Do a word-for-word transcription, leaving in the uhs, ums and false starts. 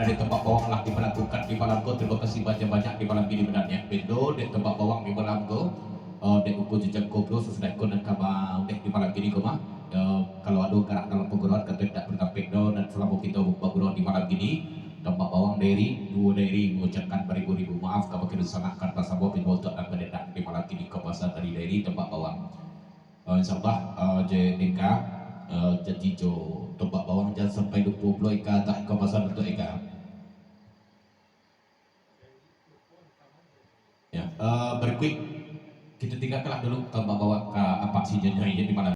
Dek Tombak Bawang lah dilakukan di malam ko. Tarimo kasih banyak-banyak di malam kini, bana nyo. Bendo dek Tombak Bawang di malam ko. Eh, dek Ungku Jujang Kobro, sasudah ko nan ka maundek di malam kini ko mah. Eh, kalau ado garak dalam paguruan, kato indak batampek doh, dan salamo kito bagurau di malam kini, Tombak Bawang Diary, duo Diary mangucapkan baribu-ribu maaf kabake dunsanak, kan basamo pinjau untuak nan badendak di malam kini. Ko pasan dari Diary, Tombak Bawang. Eh, insyaallah, eh, J D K, eh, janji jo Tombak Bawang, jan sampai lupo pulo Ika, tah, ko pasan untuak Ika. Ya, eh, berikut kita tinggalkanlah dulu Tombak Bawang ka apak si Nyonya di malam